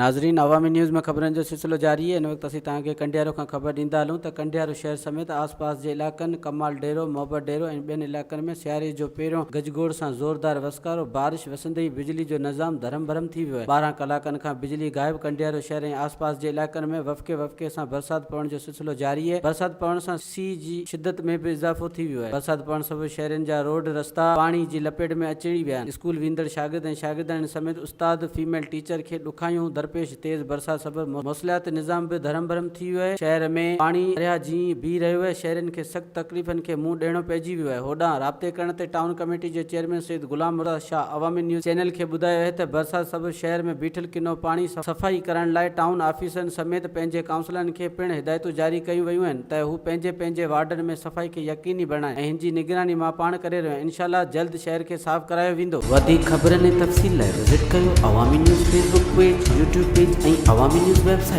ناظرين عوامي نيوز ۾ خبرن جو سلسلو جاري آهي ان وقت اسين توهان کي ڪنڊيارو کان خبر ڏيندا هلون ته ڪنڊيارو شهر سميت آس پاس جي علائقن ڪمال ڊيرو، محبت ڊيرو ۽ ٻين علائقن ۾ سياري جو پهريون گجگوڙ سان زوردار وسڪارو، بارش وسندي ئي بجلي جو نظام درهم برهم ٿي ويو آهي 12 ڪلاڪن کان بجلي غائب ڪنڊيارو شهر ۽ آس پاس جي علائقن ۾ وفقي وفقي سان برسات پوڻ جو سلسلو جاري آهي برسات پوڻ سان سيء جي شدت ۾ به اضافو ٿي ويو آهي، برسات پوڻ سبب شهرين جا روڊ رستا پاڻي جي لپيٽ ۾ اچڻي ويا آهن، اسڪول ويندڙ شاگرد ۽ شاگردياڻين سميت استاد، فيميل ٽيچر کي ڏکايون درپيش، تيز برسات سبب موصليات نظام به درهم برهم ٿي ويو آهي، شهر ۾ پاڻي درياهه جيئن بيهي رهيو آهي، شهرين کي سخت تڪليفن کي منهن ڏيڻو پئجي ويو آهي، هوڏانهن رابطي ڪرڻ تي ٽائون ڪميٽي جي چيئرمين سيد غلام مرتضيٰ شاهه عوامي نيوز چينل کي ٻڌايو آهي ته برسات سبب شهر ۾ بيٺل ڪنو پاڻي صفائي ڪرڻ لاء ٽائون آفيسرن سميت پنهنجي ڪائونسلرن کي پڻ هدايتون جاري ڪيون ويون آهن ته هو پنهنجي پنهنجي وارڊن ۾ صفائي کي يقيني بڻائين ۽ هن جي نگراني مان پاڻ ڪري رهيو آهيان انشاء الله جلد شهر کي صاف ڪرايو ويندو. وڌيڪ خبرن ۽ تفصيل لاء وزٽ ڪيو Awami news Facebook page, YouTube page ۽ Awami news website.